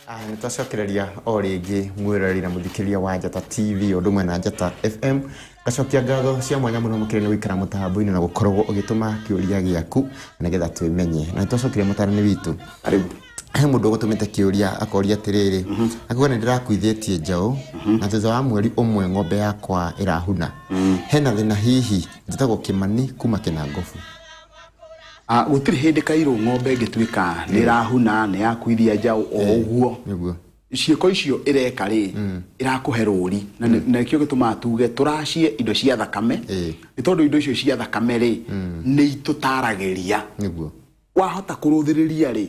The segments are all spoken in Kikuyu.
Nĩ twacokereria o rĩngĩ mwĩroreri na mũthikĩrĩria wa Njata TV ũndũ ũmwe na Njata FM. Ngacokia ngatho cia mwanya mũno mũkĩrĩ nĩ gũikara mũtambo-inĩ na gũkorwo ũgĩtũma kĩũria gĩaku nĩgetha twĩmenye. Na nĩ twacokeria mũtarani witũ. Karibu. He mũndũ ũgũtũmĩte kĩũria akoria atĩrĩrĩ, akauga nĩ ndĩrakuithĩtie njaũ na thutha wa mweri ũmwe ng'ombe yakwa ĩrahuna. Hena thĩna hihi? Njĩtagwo Kĩmani kuma Kĩnangobu. Ah, gũtirĩ hĩndĩ kairũ ng'ombe ĩngĩtuĩka nĩ ĩrahuna nĩ yakuithia njaũ o ũguo. Nĩguo. Ciĩko icio ĩreka rĩ, ĩrakũhe rũri na na nĩkĩo gĩtũmaga tuge tũracie indo cia thakame, nĩ tondũ indo icio cia thakame rĩ, nĩ itũtaragĩria. Nĩguo. Wahota kũrũthĩrĩria rĩ,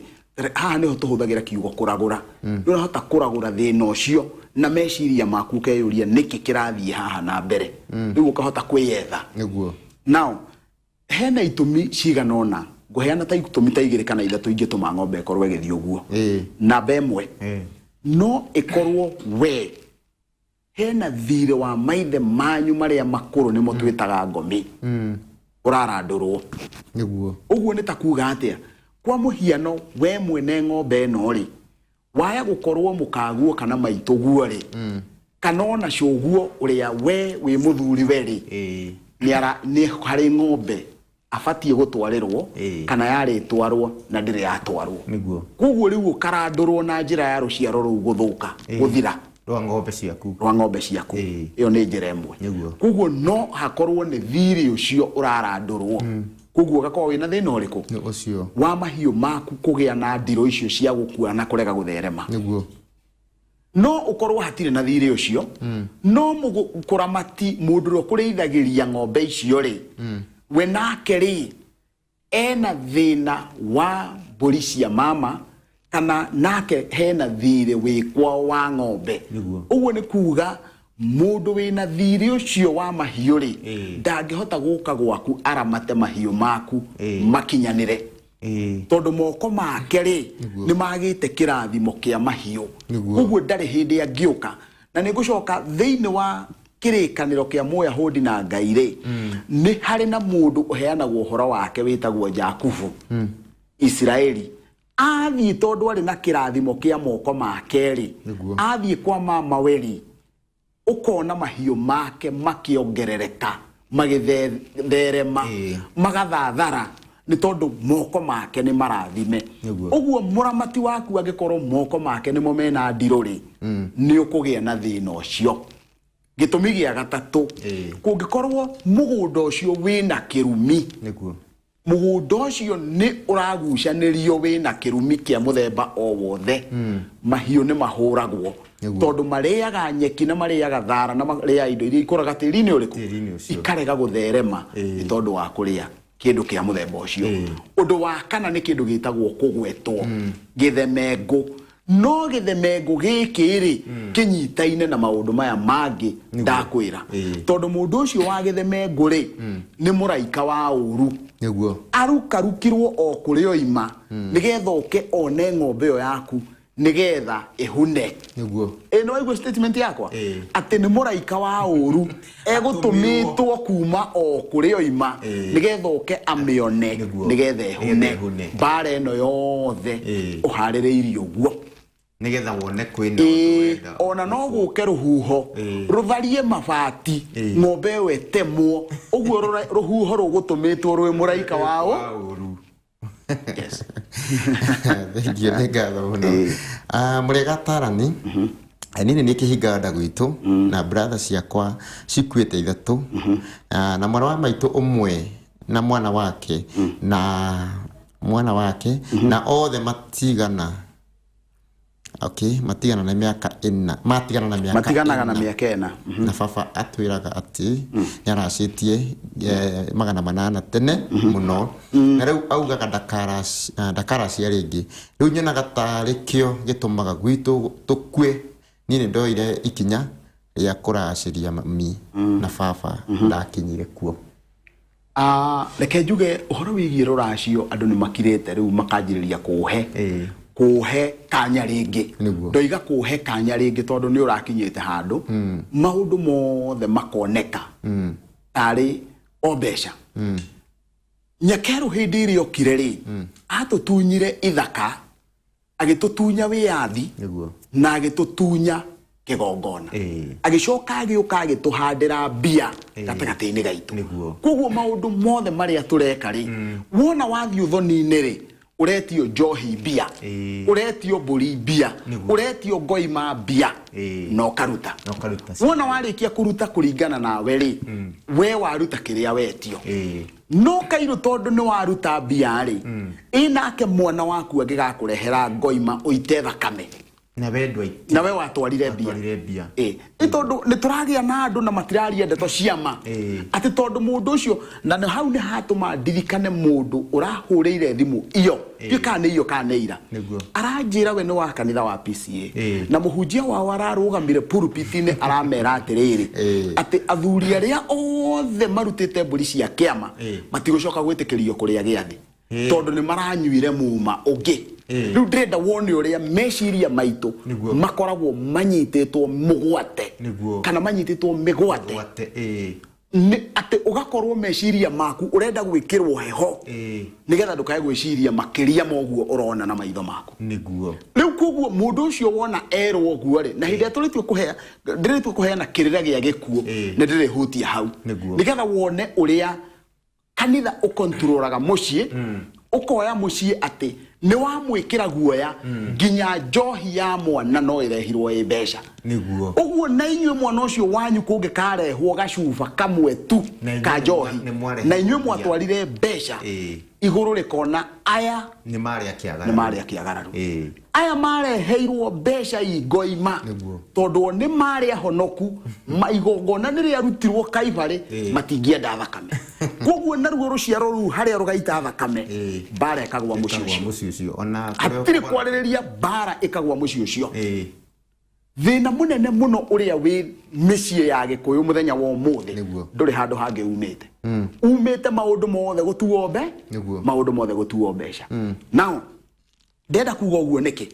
haha nĩho tũhũthagĩra kiugo kũragũra. Nĩ ũrahota kũragũra thĩna ũcio na meciria maku ũkeyũria nĩkĩ kĩrathiĩ haha na mbere. Rĩu ũkahota kwĩyetha. Nĩguo. Now, hena itũmi cigana ũna, ngũheana ta itũmi ta igĩrĩ kana ithatũ ingĩtũma ng'ombe ĩkorwo ĩgĩthiĩ ũguo. Namba ĩmwe, no ĩkorwo we hena thirĩ wa maithe manyu marĩa makũrũ nĩmo twĩtaga ngomi ũrarandũrwo. Nĩguo. Ũguo nĩ ta kuga atĩa? Kwa mũhiano we mwene ng'ombe ĩno rĩ, waya gũkorwo mũkaguo kana maitũguo rĩ, kana ona cũguo ũrĩa we wĩ mũthuri we rĩ, nĩ harĩ ng'ombe abatiĩ gũtwarĩrwo kana yarĩtwarwo na ndĩrĩ yatwarwo. Nĩguo. Koguo rĩu ũkarandũrwo na njĩra ya rũciaro rũu gũthũka, gũthira. Rwa ng'ombe ciaku. Rwa ng'ombe ciaku. Ĩyo nĩ njĩra ĩmwe. Nĩguo. Koguo no hakorwo nĩ thirĩ ũcio ũrarandũrwo. Koguo ũgakorwo wĩna thĩna ũrĩkũ? Nĩ ũcio. Wa mahiũ maku kũgĩa na ndirũ icio cia gũkua na kũrega gũtherema. Nĩguo. No ũkorwo hatirĩ na thirĩ ũcio, no mũkũramati mũndũ ũrĩa ũkũrĩithagĩria ng'ombe icio rĩ, we nake rĩ, ena thĩna wa mbũri cia mama, kana nake hena thirĩ wĩ kwao wa ng'ombe. Nĩguo. Ũguo nĩ kuga mũndũ wĩna thirĩ ũcio wa mahiũ rĩ, ndangĩhota gũka gwaku aramate mahiũ maku makinyanĩre. Tondũ moko make rĩ, nĩ magĩte kĩrathimo kĩa mahiũ. Nĩguo. Ũguo ndarĩ hĩndĩ angĩũka. Na nĩ ngũcoka thĩinĩ wa kĩrĩkanĩro kĩa Mũyahudi na Ngai rĩ, nĩ harĩ na mũndũ ũheanagwo ũhoro wake wĩtagwo Jakubu, Isiraeli. Athiĩ tondũ arĩ na kĩrathimo kĩa moko make rĩ, Nĩguo. athiĩ kwa mama we rĩ, ũkona mahiũ make makĩongerereka, magĩtherema, magathathara, nĩ tondũ moko make nĩ marathime. Nĩguo. Ũguo mũramati waku angĩkorwo moko make nĩmo mena ndirũ rĩ, nĩ ũkũgĩa na thĩna ũcio. Gĩtũmi gĩa gatatũ, kũngĩkorwo mũgũnda ũcio wĩna kĩrumi, Nĩguo. mũgũnda ũcio nĩ ũragucanĩrio wĩna kĩrumi kĩa mũthemba o wothe, mahiũ nĩ mahũragwo. Nĩguo. Tondũ marĩaga nyeki na marĩaga thara na marĩaga indo iria ikũraga tĩri-inĩ ũrĩkũ? Tĩri-inĩ ũcio. Ikarega gũtherema nĩ tondũ wa kũrĩa kĩndũ kĩa mũthemba ũcio. Ũndũ wa kana nĩ kĩndũ gĩtagwo kũgwetwo, gĩthemengũ. No gĩthemengũ gĩkĩ rĩ, kĩnyitaine na maũndũ maya mangĩ ndakwĩra. Tondũ mũndũ ũcio wa gĩthemengũ rĩ, nĩ mũraika wa ũru. Nĩguo. Arukarukirwo o kũrĩa oima, nĩgetha oke one ng'ombe ĩyo yaku, nĩgetha ĩhune. Nĩguo. Ĩ nĩ waigua statement yakwa? Ĩĩ. Atĩ nĩ mũraika wa ũru egũtũmĩtwo kuma o kũrĩa oima, Ĩĩ. nĩgetha oke amĩone, Nĩguo. nĩgetha ĩhune. Nĩgetha ĩhune. Mbara ĩno yothe Ĩĩ. ũharĩrĩirie ũguo. Nĩgetha wone kwĩna ũndũ Ĩĩ, ũrenda. ona no gũke rũhuho Ĩĩ. rũtharie mabati, Ĩĩ. ng'ombe ĩyo ĩtemwo, ũguo rũhuho rũgũtũmĩtwo rwĩ mũraika wa Wa ũru. Yes. Thengiũ nĩ ngatho mũno. Ah, mũrĩega atarani. Niĩ nĩ niĩ kĩhinga nda gwitũ na brother ciakwa cikuĩte ithatũ. Ah, na mwana wa maitũ ũmwe na mwana wake na mwana wake na othe matigana. Okay, matigana na mĩaka ĩna. Matigana na mĩaka Matiganaga na ĩna. mĩaka ĩna. Na baba atwĩraga atĩ nĩ aracĩtie 800 tene mũno. Na rĩu augaga ndakaracia rĩngĩ. Rĩu nyonaga tarĩ kĩo gĩtũmaga gwitũ tũkue. Niĩ nĩ ndoire ikinya rĩa kũracĩria mami na baba ndakinyire kuo. Reke njuge ũhoro wĩgiĩ rũracio andũ nĩ makirĩte rĩu makanjĩrĩria kũhe kũhe kanya rĩngĩ. Nĩguo. Ndoiga kũhe kanya rĩngĩ tondũ nĩ ũrakinyĩte handũ maũndũ mothe makoneka tarĩ o mbeca. Nyakerũ hĩndĩ ĩrĩa okire rĩ, atũtunyire ithaka. Agĩtũtunya wĩyathi na agĩtũtunya kĩgongona. Agĩcoka agĩũka agĩtũhandĩra mbia gatagatĩ-inĩ gaitũ. Koguo maũndũ mothe marĩa tũreka rĩ, wona wathiĩ ũthoni-inĩ rĩ, ũretio njohi mbia, ũretio mbũri mbia, ũretio ngoima mbia, na ũkaruta. Na ũkaruta. Wona warĩkia kũruta kũringana nawe rĩ, we waruta kĩrĩa wetio. No kairũ tondũ nĩ waruta mbia rĩ, ĩ nake mwana waku angĩgakũrehera ngoima ũite thakame? Na we ndwaite. Na we watwarire mbia. Watwarire mbia. Ĩ nĩ tondũ nĩ tũragĩa na andũ na matiraria ndeto ciama, atĩ tondũ mũndũ ũcio, na nĩ hau nĩ hatũma ndirikane mũndũ ũrahũrĩire thimũ iyo, ndiũĩ kana nĩ iyo kana nĩ ira, aranjĩra we nĩ wa kanitha wa PCA, na mũhunjia wao ararũgamire pulpit-inĩ aramera atĩrĩrĩ, atĩ athuri arĩa othe marutĩte mbũri cia kĩama matigũcoka gwĩtĩkĩrio kũrĩa gĩathĩ, tondũ nĩ maranyuire muma ũngĩ. Rĩu ndĩrenda wone ũrĩa meciria maitũ makoragwo manyitĩtwo mũgwate, kana manyitĩtwo mĩgwate. Gwate. Nĩ atĩ ũgakorwo meciria maku ũrenda gwĩkĩrwo heho, nĩgetha ndũkae gwĩciria makĩria ma ũguo ũrona na maitho maku. Rĩu koguo mũndũ ũcio wona erwo ũguo rĩ, na hĩndĩ ĩrĩa tũrĩtua kũhea, ndĩrĩtua kũheana kĩrĩra gĩa gĩkuũ, nĩ ndĩrĩhutia hau, nĩgetha wone ũrĩa kanitha ũkontrolaga mũciĩ, ũkoya mũciĩ atĩ nĩ wamwĩkĩra guoya nginya njohi ya mwana no ĩrehirwo ĩ mbeca. Ũguo na inyuĩ mwana ũcio wanyu kũngĩkarehwo gacuba kamwe tu Na inyuĩ ka njohi, nĩ mwarehe na inyuĩ mbia. mwatwarire mbeca, igũrũ rĩkona aya nĩ marĩa kĩagara. Nĩ marĩa kĩagararu. Aya mareheirwo mbeca ingoima, tondũ o nĩ marĩ ahonoku, igongona nĩ rĩarutirwo Kaibarĩ, matingĩenda thakame. Koguo naruo rũciaro rũu harĩa rũgaita thakame, mbara ĩkagwa mũciĩ Ĩkagwa ũcio. Mũciĩ ũcio ona kũrĩa Hatirĩ kwarĩrĩria, mbara ĩkagwa mũciĩ ũcio. Thĩna mũnene mũno ũrĩa wĩ mĩciĩ ya Gĩkũyũ mũthenya wa ũmũthĩ, ndũrĩ handũ hangĩ umĩte, umĩte maũndũ mothe gũtuo mbe, maũndũ mothe gũtuo mbeca. Now ndenda kuga ũguo nĩkĩ?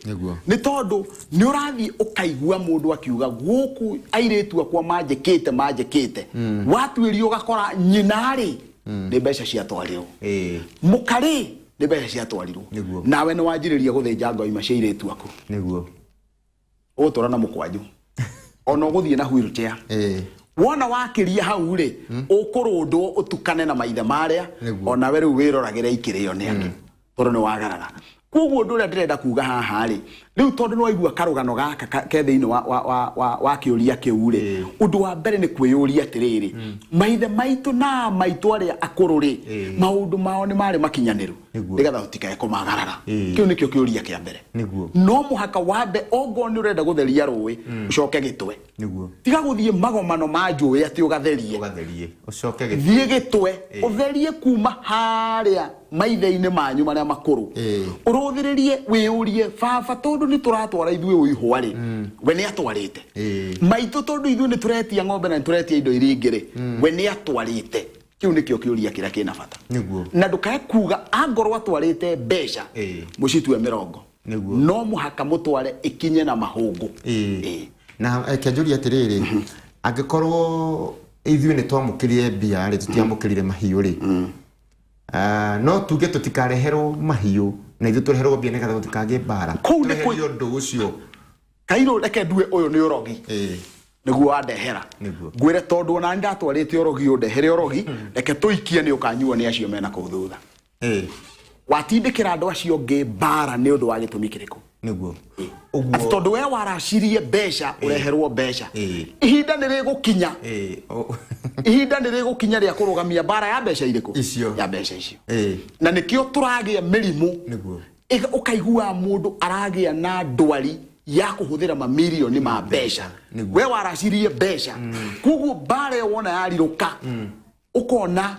Nĩ tondũ nĩ ũrathiĩ ũkaigua mũndũ akiuga gũkũ airĩtu akwa manjĩkĩte, manjĩkĩte. Watuĩria ũgakora nyina rĩ, nĩ mbeca ciatwarirwo, mũkarĩ nĩ mbeca ciatwarirwo. Nawe nĩ wanjĩrĩria gũthĩnja ngoima cia airĩtu aku. Ũgũtũra na mũkwanjũ, ona ũgũthiĩ na wheelchair. Wona wakĩria hau rĩ, ũkũrũndwo ũtukane na maithe marĩa, onawe rĩu wĩroragĩre ikĩrĩo nĩ angĩ, tondũ nĩ wagarara. Koguo ũndũ ũrĩa ndĩrenda kuga haha rĩ, rĩu tondũ nĩ waigua karũgano gaka ke thĩinĩ wa kĩũria kĩu rĩ, ũndũ wa mbere nĩ kwĩyũria atĩrĩrĩ, maithe maitũ na maitũ arĩa akũrũ rĩ, maũndũ mao nĩ marĩ makinyanĩru, nĩgetha tũtikae kũmagarara? Kĩu nĩkĩo kĩũria kĩa mbere. No mũhaka wambe, ongorwo nĩ ũrenda gũtheria rũĩ, ũcoke gĩtwe. Tiga gũthiĩ magomano ma njũĩ atĩ ũgatherie. Ũgatherie ũcoke gĩtwe. Thiĩ gĩtwe, ũtherie kuma harĩa maithe-inĩ manyu marĩa makũrũ, ũrũthĩrĩrie, wĩyũrie, baba tondũ nĩ tũratwara ithuĩ ũihũa rĩ, we nĩ atwarĩte? Maitũ tondũ ithuĩ nĩ tũretia ng'ombe na nĩ tũretia indo iria ingĩ rĩ, we nĩ atwarĩte? Kĩu nĩkĩo kĩũria kĩrĩa kĩna bata. Na ndũkae kuga angorwo atwarĩte mbeca, mũcitue mĩrongo. No mũhaka mũtware ĩkinye na mahũngũ. Na reke njũrie atĩrĩrĩ, angĩkorwo ithuĩ nĩ twamũkĩrire mbia rĩ, tũtiamũkĩrire mahiũ rĩ, no tuge tũtikareherwo mahiũ na ithuĩ tũreherwo mbia nĩgetha gũtikagĩe mbara? Kũu nĩ Tweherie ũndũ ũcio. Kairũ, reke ndue ũyũ nĩ ũrogi nĩguo wandehera. Ngwĩre tondũ ona nĩ ndatwarĩte ũrogi, ũndehere ũrogi, reke tũikie nĩ ũkanyuo nĩ acio mena kũu thutha. Watindĩkĩra andũ acio ngĩ mbara nĩ ũndũ wa gĩtũmi kĩrĩkũ? Atĩ tondũ we waracirie mbeca, ũreherwo mbeca. Ihinda nĩ rĩgũkinya, ihinda nĩ rĩgũkinya rĩa kũrũgamia mbara ya mbeca irĩkũ? Icio. Ya mbeca icio. Na nĩkĩo tũragĩa mĩrimũ. Ũkaigua mũndũ aragĩa na ndwari ya kũhũthĩra mamirioni ma mbeca. We waracirie mbeca, koguo mbara ĩyo wona yarirũka, ũkona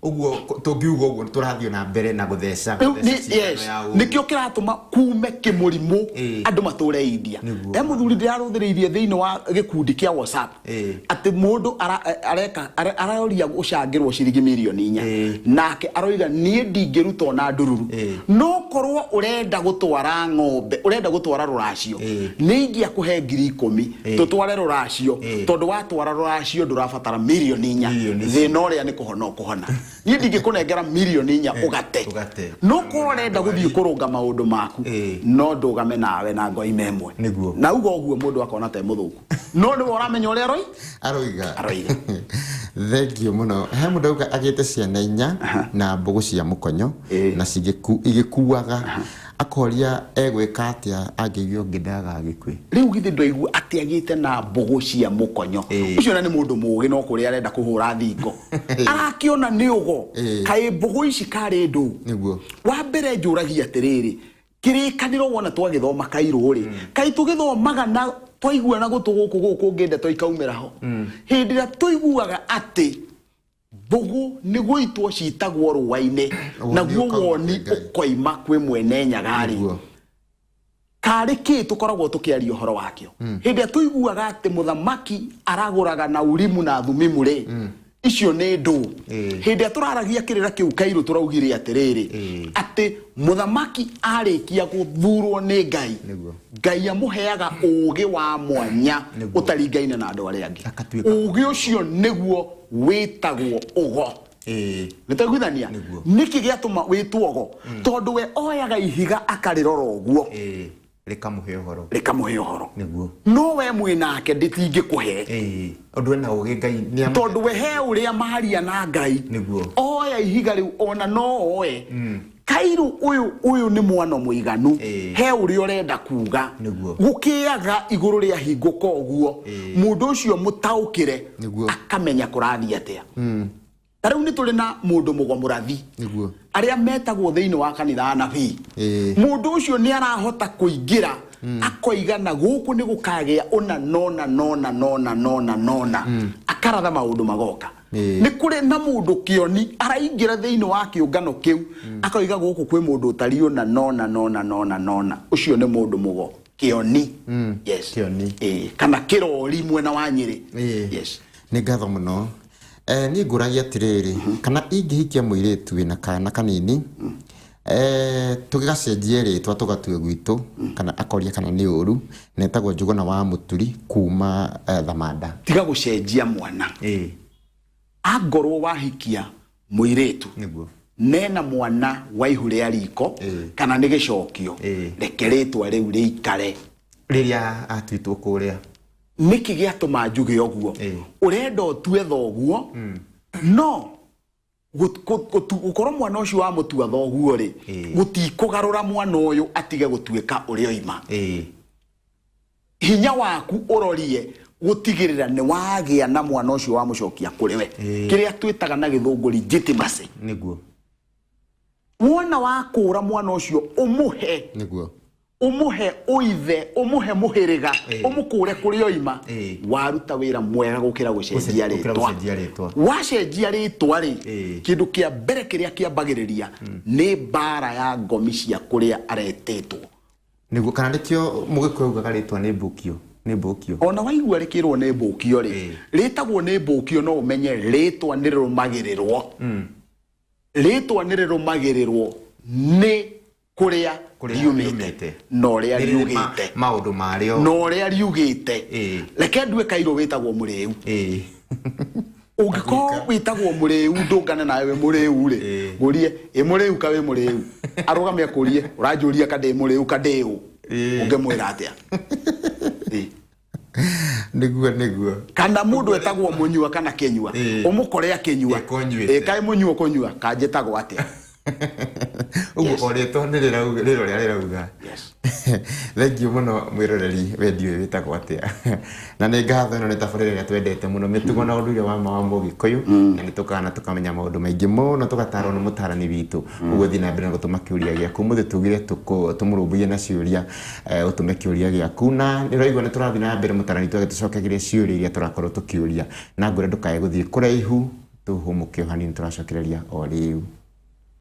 Ũguo tũngiuga ũguo tũrathiĩ na mbere na gũtheca Rĩu gũtheca cindano ya ũũru. Nĩkĩo kĩratũma kume kĩmũrimũ, andũ matũre India. He mũthuri ndĩrarũthĩrĩirie thĩinĩ wa gĩkundi kĩa WhatsApp, atĩ mũndũ areka aroria gũcangĩrwo ciringi mirioni 4, nake aroiga niĩ ndingĩruta ona ndururu. No korwo ũrenda gũtwara ng'ombe, ũrenda gũtwara rũracio, nĩ ingĩakũhe 10,000 tũtware rũracio, tondũ watwara rũracio ndũrabatara mirioni 4. Mirioni icio. Thĩna ũrĩa nĩ kũhona ũkũhona. Niĩ ndingĩkũnengera mirioni 4 ũgate. Ũgate. No korwo ũrenda gũthiĩ kũrũnga maũndũ maku, no ndũgame nawe na ngoima ĩmwe. Nĩguo. Na uga ũguo mũndũ akona ta e mũthũku, no nĩwe ũramenya ũrĩa aroi aroiga. Aroiga. Thank you mũno. He mũndũ auga agĩte ciana 4 na mbũgũ cia mũkonyo na cigĩkuaga, akoria egwĩka atĩa angĩigua ũngĩ ndagagĩkue. Rĩu githĩ ndwaigua atĩ agĩte na mbũgũ cia mũkonyo? Ũcio na nĩ mũndũ mũũgĩ, no kũrĩa arenda kũhũra thingo, arakĩona nĩ ũgo. Kaĩ mbũgũ ici karĩ ndũ? Wa mbere njũragia atĩrĩrĩ, kĩrĩkanĩro wona twagĩthoma kairũ rĩ, kaĩ tũgĩthomaga na twaigua na gũtũ gũkũ gũkũ ũngĩ ndeto ikaumĩra ho? Hĩndĩ ĩrĩa tũiguaga atĩ mbũgũ nĩ gũitwo citagwo rũa-inĩ, Woni naguo ũkauma woni kwĩ Ngai. ũkoima kwĩ mwene nyaga-rĩ, karĩ kĩ tũkoragwo tũkĩaria ũhoro wakĩo? Hĩndĩ ĩrĩa tũiguaga atĩ mũthamaki aragũraga na Urimu na Thumimu rĩ, icio nĩ ndũ. Hĩndĩ ĩrĩa tũraragia kĩrĩra kĩu kairũ, tũraugire atĩrĩrĩ, atĩ mũthamaki arĩkia gũthurwo nĩ Ngai, Ngai amũheaga ũũgĩ wa mwanya ũtaringaine na andũ arĩa angĩ. Agatuĩka Ũũgĩ ũcio nĩguo wĩtagwo ũgo. Nĩtwaiguithania? Nĩguo. Nĩkĩ gĩatũma wĩtwo ũgo? Tondũ we oyaga ihiga akarĩrora ũguo, Rĩkamũhe ũhoro. Rĩkamũhe ũhoro. No we mwĩ nake ndĩtingĩkũhe. Ũndũ ena ũgĩ Ngai nĩ amũhete. Tondũ we he ũrĩa maria na Ngai. Oya ihiga rĩu ona no oe kairu ũyũ, ũyũ nĩ mwano mũiganu. He ũrĩa ũrenda kuga. Gũkĩaga igũrũ rĩa hingũka ũguo, mũndũ ũcio mũtaũkĩre, akamenya kũrathiĩ atĩa. Ta rĩu nĩ tũrĩ na mũndũ mũgo mũrathi, arĩa metagwo thĩinĩ wa kanitha anabii. Mũndũ ũcio nĩ arahota kũingĩra akoiga na gũkũ nĩ gũkagĩa ũna nona nona nona nona nona, akaratha maũndũ magoka. Nĩ kũrĩ na mũndũ kĩoni, araingĩra thĩinĩ wa kĩũngano kĩu akoiga gũkũ kwĩ mũndũ ũtari ũna nona nona nona nona. Ũcio nĩ mũndũ mũgo kĩoni, yes. Kĩoni. Kana kĩrori mwena wa Nyĩrĩ. Yes. Nĩ ngatho mũno. Niĩ ngũragia atĩrĩrĩ, kana ingĩhikia mũirĩtu wĩna kana kanini, tũgĩgacenjie rĩtwa tũgatue gwitũ, kana akoria kana nĩ ũru? Na etagwo Njũgũna wa Mũturi kuma Thamanda. Tiga gũcenjia mwana. Angorwo wahikia mũirĩtu nena mwana wa ihu rĩa riko kana nĩ gĩcokio, reke rĩtwa rĩu rĩikare rĩrĩa atuĩtwo kũrĩa. Nĩkĩ gĩatũma njuge ũguo? Ũrenda ũtue thoguo, no gũkorwo mwana ũcio wamũtua thoguo rĩ, gũtikũgarũra mwana ũyũ atige gũtuĩka ũrĩa oima. Hinya waku ũrorie gũtigĩrĩra nĩ wagĩa na mwana ũcio wamũcokia kũrĩ we, kĩrĩa twĩtaga na gĩthũngũ legitimacy. Wona wakũra mwana ũcio, ũmũhe ũmũhe ũithe, ũmũhe mũhĩrĩga, ũmũkũre kũrĩa oima. Waruta wĩra mwega gũkĩra gũcenjia gũkĩra rĩtwa. Gũcenjia rĩtwa. Wacenjia rĩtwa rĩ, kĩndũ kĩa mbere kĩrĩa kĩambagĩrĩria nĩ mbara ya ngomi cia kũrĩa aretĩtwo. Nĩguo, kana nĩkĩo mũgĩkũyũ augaga rĩtwa nĩ mbũkio, nĩ mbũkio. Ona waigua rĩkĩrwo nĩ mbũkio rĩ, rĩtagwo nĩ mbũkio, no ũmenye rĩtwa nĩ rĩrũmagĩrĩrwo, rĩtwa nĩ rĩrũmagĩrĩrwo nĩ kũrĩa kũrĩa riumĩte riumĩte. Na ũrĩa Nĩ rĩrĩ riugĩte. Maũndũ marĩo. Na ũrĩa riugĩte. Reke ndue kairũ wĩtagwo mũrĩu. Ũngĩkorwo wĩtagwo mũrĩu, ndũngane nawe wĩ mũrĩu rĩ, ngũrie ĩ mũrĩu ka wĩ mũrĩu, arũgame akũrie ũranjũria ka ndĩ mũrĩu ka ndĩ ũ, ũngĩmwĩra atĩa? Nĩguo. Kana mũndũ etagwo mũnyua kana kĩnyua, ũmũkore akĩnyua. Kũnyuĩte. Ĩ, kaĩ mũnyua ũkũnyua kanjĩtagwo atĩa? Ũguo Yes. o rĩtwa nĩ rĩrauga rĩrĩa ũrĩa rĩrauga. Yes. Thank you mũno mwĩroreri wendi ũyũ wĩtagwo atĩa, na nĩ ngatho. Ĩno nĩ tabarĩra ĩrĩa twendete mũno, mĩtugo na ũndũire wa ma wa mũgĩkũyũ, na nĩ tũkaga na tũkamenya maũndũ maingĩ mũno, tũgatarwo nĩ mũtarani witũ. Ũguo thiĩ na mbere na gũtũma kĩũria gĩaku. Ũmũthĩ tugire tũmũrũmbũiye na ciũria. Ũtũme kĩũria gĩaku na nĩ ũraigua nĩ tũrathiĩ na mbere mũtarani witũ agĩtũcokagĩria ciũria iria tũrakorwo tũkĩũria, na ngwĩra ndũkae gũthiĩ kũraihu, tũhũmũke o hanini, tũracokereria o rĩu.